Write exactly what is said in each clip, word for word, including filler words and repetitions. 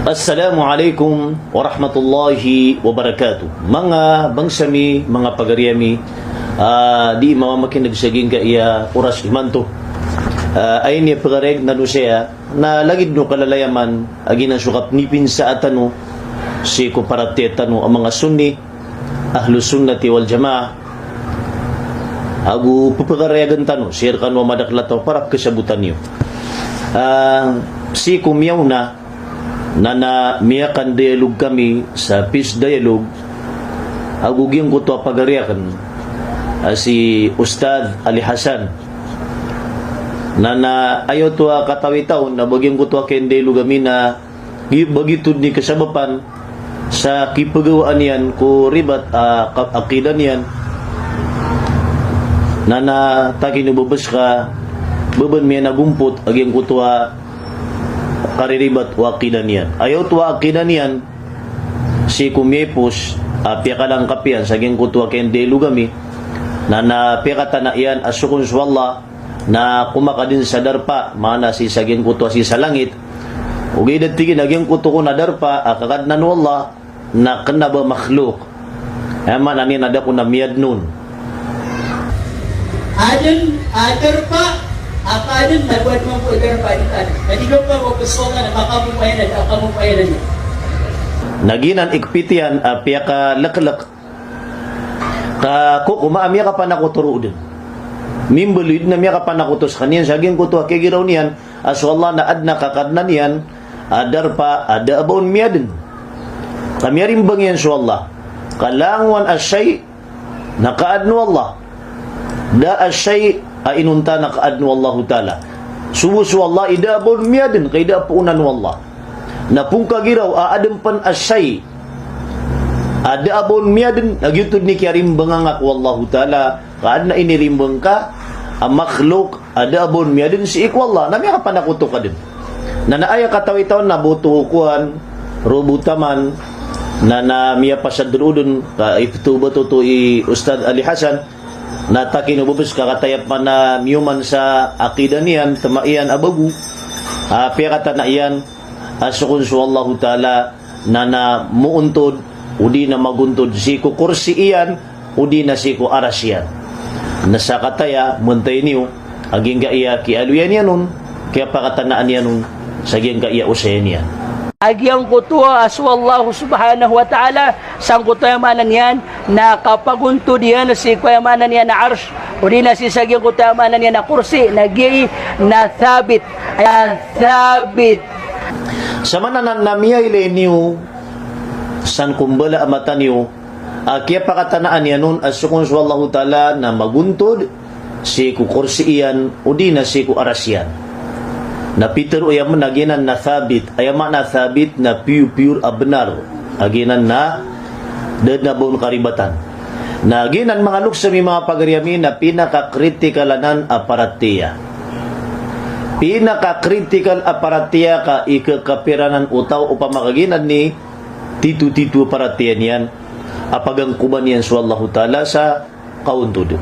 Assalamu alaikum warahmatullahi wabarakatuh. Manga bangsa mi, manga pagari ami, ah, di mamamakineg sa giyangkaya oras imanto. Ah, aya niyan pekareg na dosaya, na lagid o kalalayaman a giyanan so kapnipinsaa tano sii ko paratiyaya tano a manga Sunni, Ahlus Sunnati wal Jamaah, ago pepakarayagen tano sii rekano a madakel a taw para pekesabotan iyo. Ah, sii ko miyaona, na, na miyakan-dialogue kami sa Peace Dialogue, ago giyangkoto a pagari aken, ah, si Ustadh Ali Hassan. Na, na aya oto a katawi taw na ba giyangkoto a kiyan-dialogue ami na gi-, ba giyoto den i kasabapan sa kipegawaan iyan ko ribat a, ka-, akida niyan. Na, na takin o babes ka ba ben miyanagompot a giyangkoto a kariribat o akida niyan. Aya oto a akida niyan, sii ko miyaipos a piyakalangkap iyan sa giyangkoto a kiyan-dialogue ami, na, na piyakatana iyan a so kon so Allah na komakaden sa darpa, maana sii sa giyangkoto a sii sa langit. Ogaid a tig iyan a giyangkoto kon a darpa a kakadnan o Allah na kena ba makhluk. Aya maana niyan na da kon a miyaden on. Aden a darpa a kaden na ba den mambo a darpa a di kaden. Na di ka ba ko so Allah na makamopayan a da kamopayan a niyan. Na giyanan i kepit iyan a piyakaleklek ka ko, ko ma-, a miyakapanakoto roo den. Mimbaloy den a miyakapanakoto sekaniyan sa giyangkoto a kiyagiraw niyan a so Allah na aden a kakadnan iyan a darpa a da a ba on miyaden. Ka miyarimbang iyan so Allah. Ka langowan a shay na kaaden o Allah. Da a shay a inonta na kaaden o Allahu Ta'ala. So bo so Allah i da a ba on miyaden, ka i da a poonan o Allah. Na pon kagiraw a aden pen a shay a da a ba on miyaden, na giyoto den i kiyarimbanga ngka ko Allahu Ta'ala, ka aden a inirimbang ka a makhluk a da a ba on miyaden sii ko Allah, na miyakapanakoto ka den. Na, na aya katawi taw na boto o kowan, roo bo taman, na, na miyapasad roo den, ka ipto ba oto i Ustadh Ali Hassan, na takin o babes ka kataya pman a miyoman sa akida niyan, tema iyan a bago, a piyakatana iyan a so kon so Allahu Ta'ala na, na moontod, odi na magontod sii ko korsi iyan, odi na sii ko aras iyan. Na sa kataya, mentay niyo a giyangkaya kiyaaloya niyan on, kiyapakatanaan iyan on sa giyangkaya osayan iyan. A giyangkoto a so Allah subhanahu wa ta'ala, sangkoto aya maana niyan na kapagontod iyan sii ko aya maana niyan a arsh, odi na sii sa giyangkoto aya maana niyan a korsi, na giya na thabit, aya thabit. Sa maana na, na miyailay niyo san ko mbala a mata niyo a kiyapakatanaan iyan on a so kon so Allahu Ta'ala na magontod sii ko korsi iyan, odi na sii ko aras iyan. Na pitero iyan man a giyanan na thabit, aya maana thabit na piyo-piyor a benar. A giyanan na da den a ba on karibatan. Na giyanan manga lokes ami, manga pagari ami, na pinaka-critical anan a paratiyaya. Pinaka-critical a paratiyaya ka ikekapir anan o taw opama ka giyanan i tito-tito a paratiyaya niyan a pagangkoban iyan so Allahu Ta'ala sa kaontod.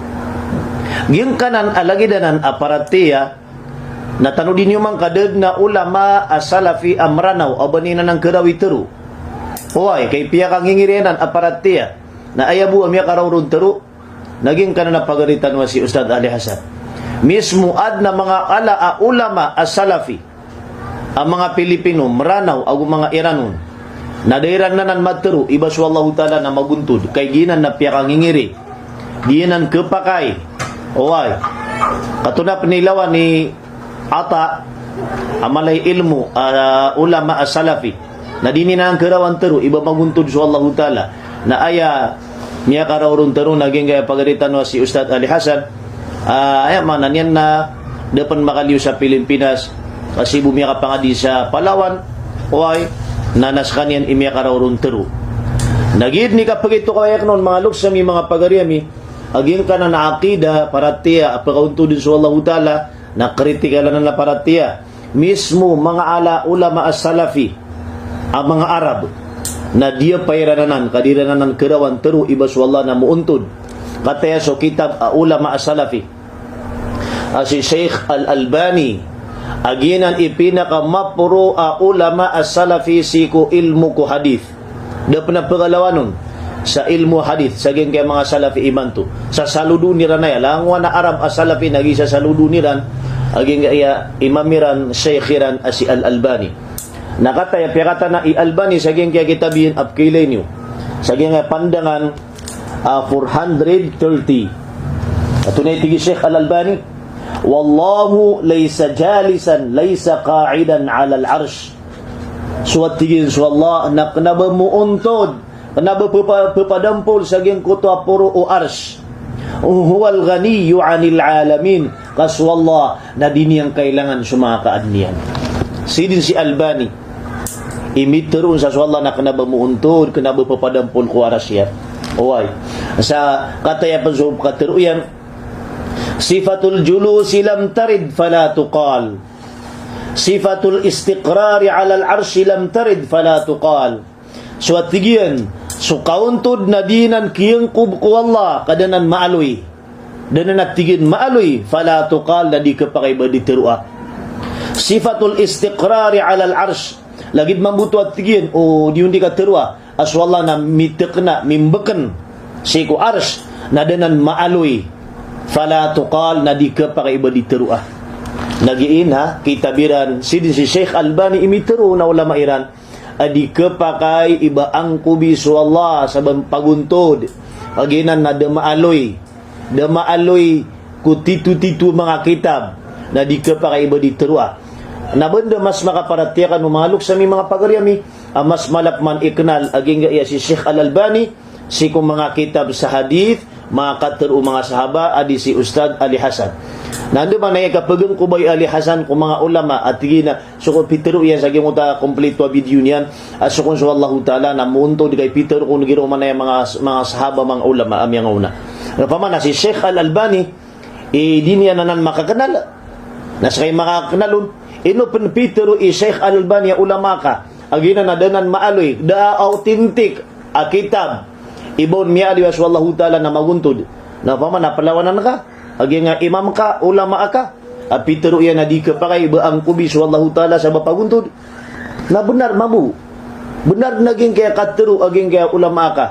Giyangkanan a lagid anan a paratiyaya na tanodi niyo man ka da den a ulama a Salafi a Meranaw a ba niyan anan kerawi tero. Oway, ka ipiyakangingiri anan a paratiyaya na aya bo a miyakaraw ron tero na giyangkanan a pagari tano a si Ustadh Ali Hassan. Mismo aden a manga ala a ulama a Salafi a manga Pilipino, Meranaw, ago manga Iran on, na da iran anan matero i ba so Allahu Ta'ala na magontod, ka giyanan na piyakangingiri, giyanan kepakay. Oway. Kato na penilawan i Ata a mala i ilmo a ulama a Salafi, na di niyan anan kerawan tero i ba magontod so Allahu Ta'ala. Na aya miyakaraw ron tero na giyangkaya pagari tano a si Ustadh Ali Hassan, ah, aya maana niyan na da pen makaliyo sa Pilipinas, ka sii bo miyakapangadi sa Palawan, oway, na, na sekaniyan i miyakaraw ron tero. Na giyanan i kapagitokawi aken on, manga lokes ami, manga pagari ami, a giyangkanan a akida, paratiyaya a pekaontoden so Allahu Ta'ala, na critical anan a paratiyaya. Mismo manga ala ulama a Salafi a manga Arab na diyapay iran anan, ka di iran anan kerawan tero i ba so Allah na moontod. Kataya so kitab a ulama a Salafi a si Sheikh Al-Albani, A giyanan i pinakamaporo a ulama a Salafi sii ko ilmo ko hadith. Da pn a pagalawan on sa ilmo hadith sa giyangkaya manga Salafi imanto. Sasalodon iran aya, langowan a Arab a Salafi na giya sasalodon iran a giyangkaya imam iran, shaykh iran a si Al-Albani. Na kataya piyakatana i Albani sa giyangkaya kitab iyan a pkailay niyo. Sa giyangkaya pandangan a four hundred thirty. Antonaa i tig i Shaykh Al-Albani? "Wallahu laysa jalisan, laysa qa'idan 'alal 'arsh." So a tig iyan so Allah na kna ba moontod, kna ba ppa-, pphadampol sa giyangkoto a poro o Arsh. "Huwal ghaniyyu 'anil 'alamin." Ka so Allah na di niyan kailangan so manga kaadn iyan. Sidn si Albani i mitharo on sa so Allah na kna ba moontod, kna ba pphadampol ko Arsh iyan. Oway. Sa kataya pn so katharo iyan, "Sifatul julusi lam tarid fala tuqal. Sifatul istiqrari 'alal 'arshi lam tarid fala tuqal." So a tig iyan, so kaontod na di nan kiyangkob ko Allah, ka da nan maaloy. Da nan a tig iyan maaloy, fala tuqal, na di khapakay ba di tharoa. Sifatul istiqrari 'alal 'arsh. Lagid mambo oto a tig iyan, o di on di katharoa a so Allah na mitekna, mimbkn sii ko Arsh, na da nan maaloy. Fala tuqal, na di khapakay ba di tharoa. Na giya na kitab iran, sidn si Shaykh Albani i mitharo on a ulama iran a di khapakay i ba angkobi so Allah sa ba pagontod. A giyanan na da maaloy, da maaloy ko titho-titho a manga kitab, na di khapakay i ba di tharoa. Na banda mas makaparatiyaya kano manga loks ami, manga pagari ami, a mas mala pman i knal a giyangkaya si Shaykh Al-Albani sii ko manga kitab sa hadith, manga katharo o manga sahaba a di si Ustadh Ali Hasan. Na anda man aya kapagangkoba i Ali Hasan ko manga ulama a tig iyan a so kon pitharo iyan sa giyangkoto a komplito a video niyan, a so kon so Allahu Ta'ala na moontod ka i pitharo kon giraw man aya manga, manga sahaba, manga ulama a miyangaona. Na pamana si Shaykh Al-Albani, i di niyan anan makaknal. Na ska i makaknal on, ino pn pitharo i Shaykh Al-Albani a ulama ka, a giyanan na da nan maaloy, da a authentic a kitab i ba on miyaaloy a so Allahu Ta'ala na magontod. Na pamana plawanan ka a giyangkaya imam ka, ulama ka, a pitharo iyan a di khapakay ba angkobi so Allahu Ta'ala sa ba pagontod. Na bnar mambo. Bnar na giyangkaya katharo a giyangkaya ulama ka.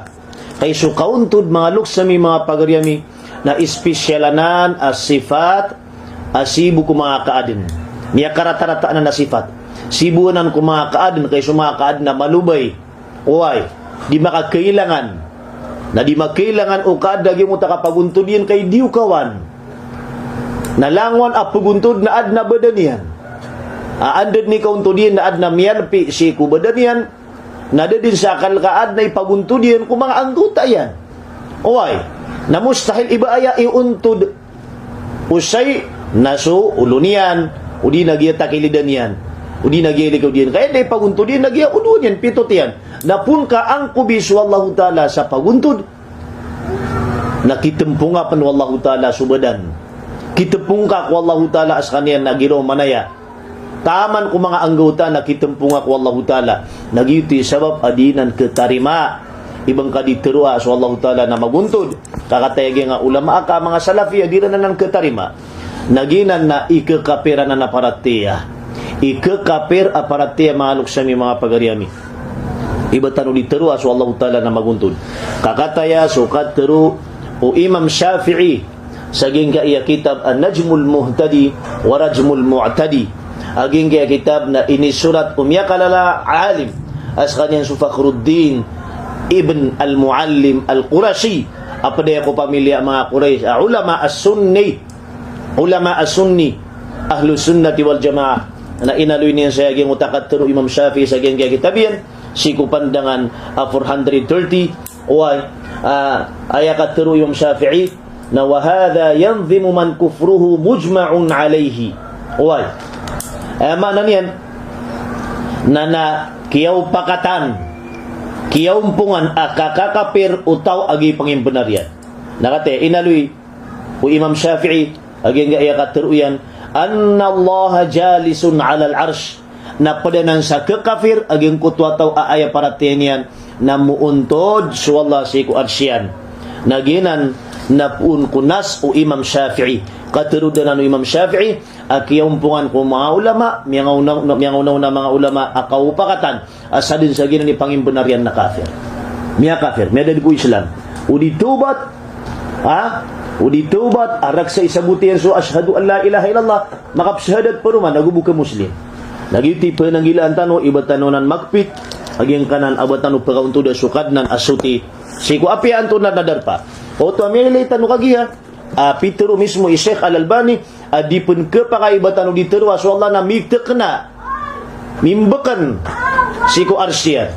Ka i so kaontod, manga loks ami, manga pagari ami, na espesyal anan a sifat a sii bo ko manga kaadn. Miyakarata-rata anan a sifat. Sii bo anan ko manga kaadn, ka i so manga kaadn na malobay. Oway, di makakailangan. Na di makailangan o kaadn a giyangkoto a kapagontod iyan ka i di o kawan. Na langowan a pagontod na adn a badan iyan. A anda dn i kaontod iyan na adn a miyalpi sii ko badan iyan. Na da dn sa akal ka adn a ipagontod iyan ko manga anggawta iyan. Oway, na mustahil i ba aya i ontod o shay na so olo niyan, odi na giya takilidan iyan, odi na giya likaw iyan. Ka aya dn a ipagontod iyan na giya olo niyan, pitot iyan. Na phoon ka angkobi so Allahu Ta'ala sa pagontod, na kitmponga pn o Allahu Ta'ala so badan. Kitmponga ko Allahu Ta'ala a skaniyan na giraw man aya. Taman ko manga anggawta na kitmponga ko Allahu Ta'ala. Na giyoto i sabap a di nan khatarima i ba ngka di tharoa so Allahu Ta'ala na magontod. Ka kataya giyangkaya ulama ka, manga Salafi a di ran anan khatarima. Na giyanan na ikhakapir anan a paratiyaya. Ikhakapir a paratiyaya, manga loks ami, manga pagari ami. I ba tano di tharoa so Allahu Ta'ala na magontod. Ka kataya so katharo o Imam Shafi'i sa giyangkaya kitab An-Najmul Muhtadi wa Rajmul Mu'tadi. A giyangkaya kitab na inisurat o miyakalala a alim a skaniyan so Fakhruddin ibn Al-Muallim Al-Qurashi, a pd aya ko pamilya a manga Quraysh, a ulama as-Sunni, ulama as-Sunni, Ahlus Sunnati wal Jamaah. Na inaloy niyan saya giyangkoto a katharo o Imam Shafi'i sa giyangkaya kitab iyan, sii ko pandangan a four hundred thirty, oway, a, aya katharo o Imam Shafi'i, na, "Wa hadha yandhimu man kufruhu mujma'un alayhi." Oway. Aya maana niyan na, na kiyaopakatan, kiyaompongan a kakakapir o taw a giya pangimbnar iyan. Na kataya inaloy o Imam Shafi'i a giyangkaya katharo iyan, "Annallaha jalisun 'alal 'arsh." Na pd anan sa khakapir a giyangkoto a taw a aya paratiyaya niyan na moontod so Allah sii ko Arsh iyan. Na giyanan na poon ko nas o Imam Shafi'i. Katharo dn anan o Imam Shafi'i, a kiyaompongan ko manga ulama, miyangaona, miyangaonaona a manga ulama a kaopakatan a sadn sa giyanan i pangimbenar iyan na kafir. Miyakafir, miyadad ko Islam. O di tawbat, ha? O di tawbat, a raksa i sabot iyan so ashhadu an la ilaha illallah, makapshahadat paroman, ago bo ka Muslim. Na giyoto i pananggilaan tano, i ba tano nan magpit, a giyangkanan a ba tano pakaontoda so Kadnan a soti sii ko apiya antonaa na darpa. Oto a miyailay tano kagiya, a, pitharo mismo i Sheikh Al-Albani, a di pn khapakay i ba tano di tharoa so Allah na mitekna, mimbeken sii ko Arsh iyan.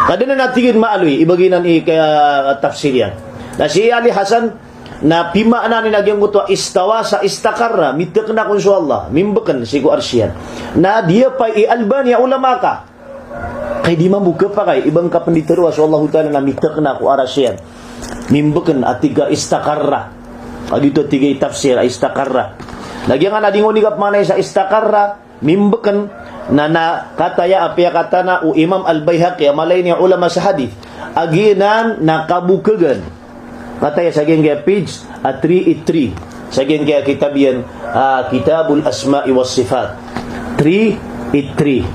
Ka da nan a tig iyan maaloy, i ba giyanan i katafsir iyan. Na si Ali Hasan, na pimaana niyan a giyangkoto a istawa sa istaqarra, mitekna kon so Allah, mimbeken sii ko Arsh iyan. Na di pay i Albani a ulama ka Kay di mambo khapakay i ba ngka pn di tharoa so Allahu Ta'ala na mitekna ko Arsh iyan. Mimbeken a tig a istaqarra. Ka giyoto a tig a i tafsir a istaqarra. Na giyangkanan a di ngka pmaanay sa istaqarra, mimbeken, na, na kataya a piyakatana o Imam Al-Baihaqi a mala ini a ulama sa hadith. A giyanan na kabokhagn. Kataya sa giyangkaya page a three eight three. Sa giyangkaya kitab iyan, a, Kitabul Asma'i was Sifat. Three eight three.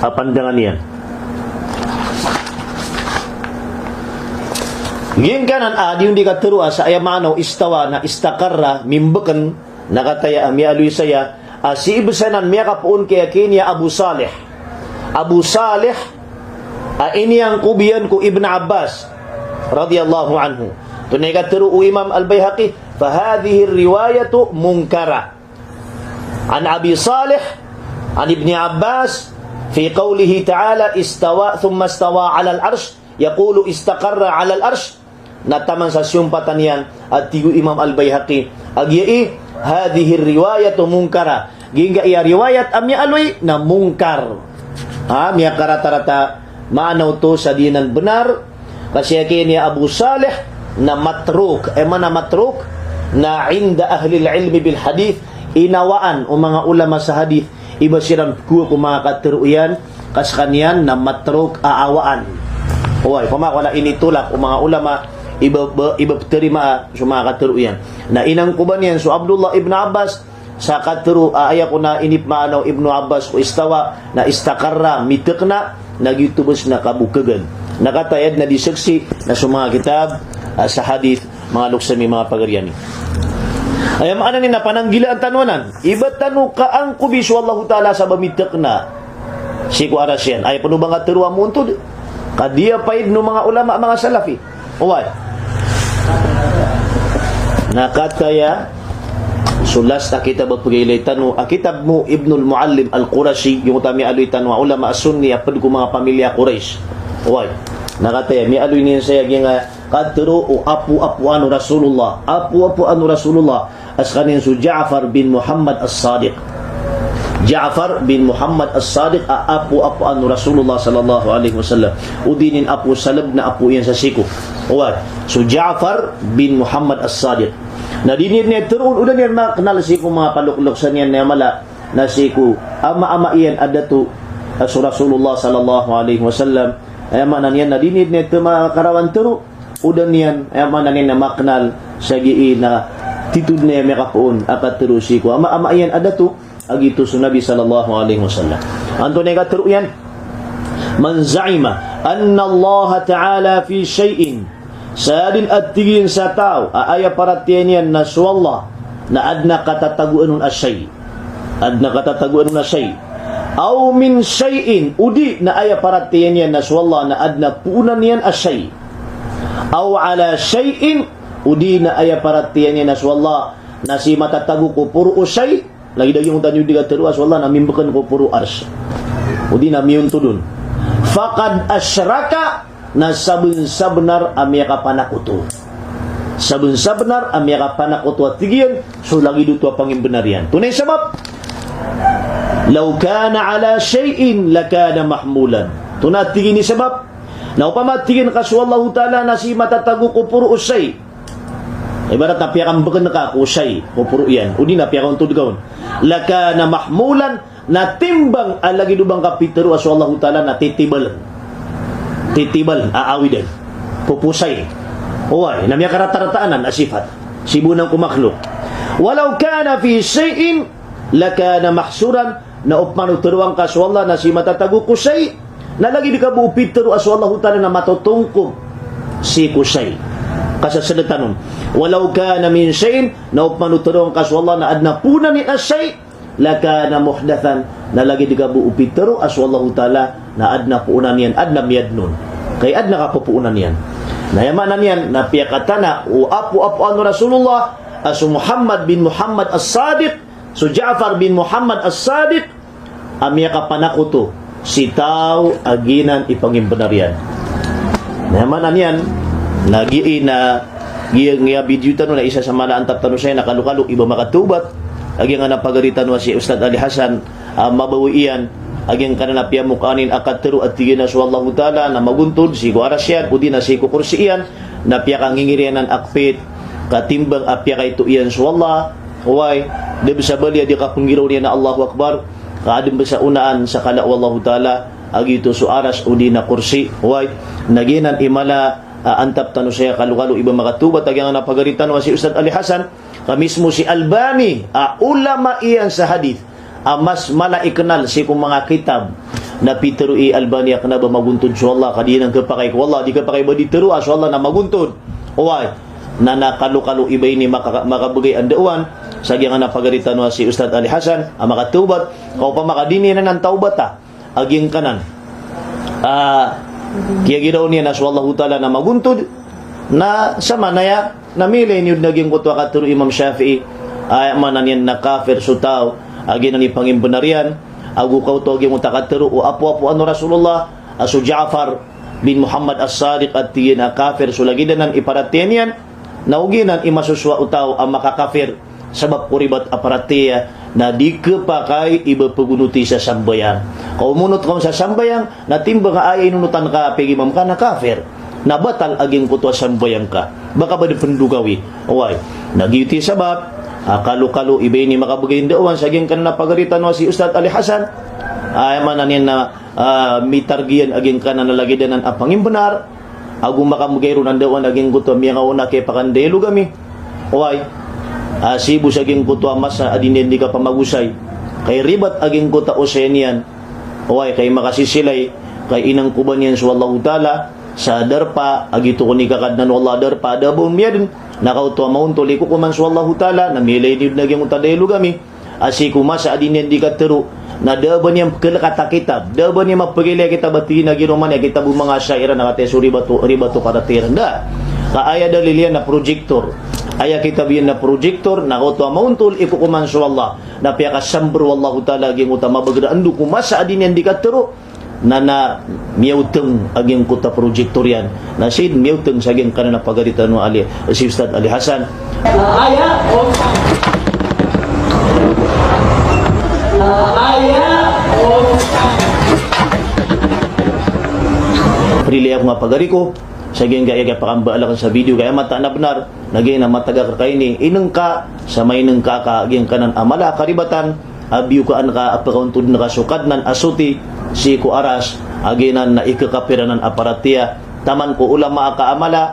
A pandangan iyan. Giyangkanan a di on di katharo a sa aya maana o istawa na istaqarra, mimbeken, na kataya a miyaaloy saya, a sii bes anan miyakapoon kaya kiniya Abu Salih. Abu Salih, a iniyangkob iyan ko Ibn Abbas, radiyallahu anhu. Tonaa i katharo o Imam Al-Baihaqi, "Fahadhihi riwayatu munkara. An Abi Salih, an Ibni Abbas, fi qawlihi ta'ala, istawa, thumma istawa alal arsh, yaqulu istaqarra alal arsh." Na taman sa siyompatan iyan a tig o Imam Al-Baihaqi a giya i, "Hadhihi riwayatu munkara." Giyangkaya riwayat a miyaaloy na munkar. Ha, miyakaratarata maana oto sa di nan benar. Ka sii kiniya Abu Salih na matruk. Aya maana matruk na inda ahlil ilmi bil hadith, inawaan o manga ulama sa hadith, iba siran pkhowa ko manga katharo iyan, ka skaniyan na matruk a awaan. Oway, pama ko na initolak o manga ulama, iba, ba, iba ptarimaa so manga katharo iyan. Na inangkoban iyan so Abdullah ibn Abbas, sa katharo a aya ko na inipmaana o Ibnu Abbas ko istawa, na istaqarra, mitekna, na giyoto bes na kabokhagn. Na kataya dn a di saksi, na so manga kitab, a, sa hadith, manga loks ami, manga pagari ami. Aya maana niyan na pananggilaan tano anan. Iba tano kaangkobi so Allahu Ta'ala sa ba mitekna sii ko Arsh iyan. Aya pn o ba ngka tharoa moontod. Ka di a paid o manga ulama, manga Salafi. Oway. Na kataya, so last a kitab a pagailay tano, a kitab o Ibnul Muallim Al-Qurashi, giyangkoto a miyaaloy tano a ulama a Sunni a pd ko manga pamilya Quraysh. Oway. Na kataya, miyaaloy niyan saya giyangkaya katharo o apoapoan o Rasulullah. Apoapoan o Rasulullah. A skaniyan so Ja'far bin Muhammad As-Sadiq. Ja'far bin Muhammad As-Sadiq a apoapoan o Rasulullah sallallahu alaihi wasallam. O di niyan apo sa lb na apo iyan sa siko. Oway. So Ja'far bin Muhammad As-Sadiq. Na di niyan tharoon, o da niyan maknal sii ko manga paloklok sa niyan na mala, na sii ko ama-ama iyan a dato, a so Rasulullah sallallahu alaihi wasallam. Aya maana niyan na di niyan tharoon, karawan tharo, o da niyan, aya maana niyan na maknal sa gii na titho dn iyan miyakapoon a katharo sii ko ama-ama iyan a dato, a giyoto so Nabi sallallahu alaihi wasallam. Antonaa i katharo iyan? "Man za'ima anna Allah ta'ala fi shay'in." Sadn a tig iyan sa taw a aya paratiyayaan iyan na so Allah na adn a katatagoan on a shay'. Adn a katatagoan on a shay'. Aw min shay'in, o di na aya paratiyayaan iyan na so Allah na adn a poonan iyan a shay'. Aw ala shay'in, o di na aya paratiyayaan iyan na so Allah na sii matatago ko poro o shay', lagid a giyangkoto a niyo di katharo a so Allah na mimbeken ko poro o Arsh. O di na miyontod on. Faqad ashraka, na sabnsabnar a miyakapanakoto. Sabnsabnar a miyakapanakoto a tig iyan so lagid oto a pangimbenar iyan. Tonaa i sabap? "Law kana ala shay'in lakana mahmulan." Tonaa tig iyan i sabap? Na opama tig iyan ka so Allahu Ta'ala na sii matatago ko poro o shay'. Ibarat na piyakambeken ka ko shay', ko poro iyan. O di na piyakaontod ka on. "Lakana mahmulan," na timbang a lagid o ba ngka pitharo a so Allahu Ta'ala na titibal. Titibal a awid iyan. Poposay. Oway, na miyakaratarata anan a sifat. Sii bo anan ko makhluk. Walaw kana fi shay'in lakana mahsuran, na opama o tharoa ngka so Allah na sii matatago ko shay', na lagid ka bo o pitharo a so Allahu Ta'ala na matotongkop sii ko shay'. Kasasadatan on. Walaw kana min shay'in, na opama o tharoa ngka so Allah na adn a poonan iyan a shay', lakana muhdathan, na lagid ka bo o pitharo a so Allahu Ta'ala na adn a poonan iyan, adn a miyadn on. Kay adn a kapopoonan iyan. Na aya maana niyan, na piyakatana o apoapoan o Rasulullah, a so Muhammad bin Muhammad As-Sadiq, so Ja'far bin Muhammad As-Sadiq, a miyakapanakoto si taw a giyanan i pangimbnar iyan. Na aya maana niyan, na giya na, giya, giya video tano na isa sa mala a antap tano saya na kalokalo i ba makatawbat. A giyangkanan a pagari tano a si Ustadh Ali Hasan, a mabawi iyan, a giyangkanan a piyamokaan iyan a katharo a tig iyan a so Allahu Ta'ala na magontod sii ko aras iyan, odi na sii ko korsi iyan, na piyakangingiri anan a kpit, ka timbang a piyakaito iyan so Allah, oway, da bs a bali a di kapnggiraw niyan a Allahu Akbar, ka adn bs a onaan sa kala o Allahu Ta'ala, a giyoto so aras odi na korsi, oway, na giyanan i mala a antap tano saya kalokalo i ba makatawbat, a giyangkanan a pagari tano a si Ustadh Ali Hasan, ka mismo si Albani, a ulama iyan sa hadith, a mas mala i knal sii ko manga kitab, na pitharo i Albani a kna ba magontod so Allah, ka di anan khapakay ko Allah, di khapakay ba di tharo a so Allah na magontod. Oway, na, na kalokalo i ba ini maka-, makabgay a ndaowan sa giyangkanan a pagari tano a si Ustadh Ali Hasan, a makatawbat, ka opama ka di niyan anan tawbata a giyangkanan a kiyagiraw niyan a so Allahu Ta'ala na magontod, na samanaya na miilay niyo dn a giyangkoto a katharo o Imam Shafi'i, a aya maana niyan na kafir so taw a giyanan i pangimbnar iyan, ago ka oto a giyangkoto a katharo o apoapoan o Rasulullah, a so Ja'far bin Muhammad As-Sadiq a tig iyan a kafir so lagid anan i paratiyaya niyan, na ogaid na i masosowa o taw a makakafir sabap ko ribat a paratiyaya na di khapakay i ba pagonoti sa sambayang. Ka omonot ka on sa sambayang, na timbang a aya inonotan ka a piyagimam ka na kafir. Na batal a giyangkoto a sambayang ka. Ba ka ba di pndogawi. Oway. Na giyoto i sabap a kalokalo i ba ini makabgay a ndaowan sa giyangkanan a pagari tano a si Ustadh Ali Hasan. Aya maana niyan na, ah, mitargiyan a giyangkanan a lagid anan a pangimbnar. Ago makambgay ron a ndaowan a giyangkoto a miyangaoona a kiyapakandayalog ami. Oway. A sii bo sa giyangkoto a masa a di niyan di kapamagosay. Kay ribat a giyangkoto a osayan iyan. Oway, kay makasisilay, kay inangkoban iyan so Allahu Ta'ala sa darpa a giyoto kon i kakadnan o Allah a darpa a da a ba on miyadn, na ka oto a maontol i kokoman so Allahu Ta'ala, na miilay niyo dn a giyangkoto a dayalog ami. A sii ko masa a di niyan di katharo, na da a ba niyan pkhalkat a kitab, da a ba niyan mapagilay a kitab a tig iyan a giroman iyan a kitab o manga Asha'irah na kataya so ribat o, ribat o paratiyaya iran. Da. Ka aya dalil iyan na projector. Aya kitab iyan na projector, na ka oto a maontol i kokoman so Allah. Na piyakasambr o Allahu Ta'ala a giyangkoto a mabagr a ndo ko masa a di niyan di katharo. Na, na miyaotng a giyangkoto a projector iyan. Na sii dn miyaotng sa giyangkanan a pagari tano a Ali, si Ustadh Ali Hasan. Aya, om. Aya, om. Prilaya ko nga pagari ko, sa giyangkaya kiyapakambaalakn sa video, kaya mataan a bnar, na giyanan a matag a kakaini, inngka, sa mainngka ka giyangkanan a mala a karibatan, a biyokaan ka a pkaontodn ka so Kadnan a soti sii ko aras, a giyanan na ikakapir anan a paratiyaya, taman ko ulama a kaamala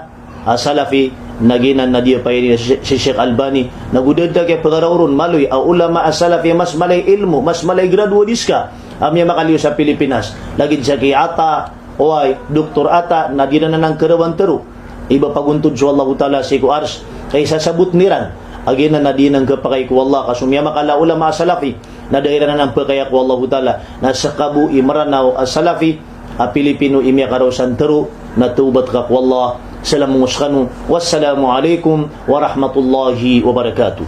a Salafi, na giyanan na di a paini si, si Sheikh Albani, na go da dn a kiyapagaraw ron maloy a ulama a Salafi a mas mala i ilmo, mas mala i grado a di ska, a miyamakaliyo sa Pilipinas, lagid sa ki Ata, oway, Doktor Ata, na di iran anan karawan tharo i ba pagontod so Allahu Ta'ala sii ko Arsh, kay sasabotn iran a giyanan na di anan khapakay ko Allah, ka so miyamakala a ulama a Salafi na da iran anan pakaya ko Allahu Ta'ala. Na ska bo i Mranaw a Salafi a Pilipino i miyakaraw san tharo, na tawbat ka ko Allah. Salam ko skano. Wassalamu alaikum warahmatullahi wabarakatuh.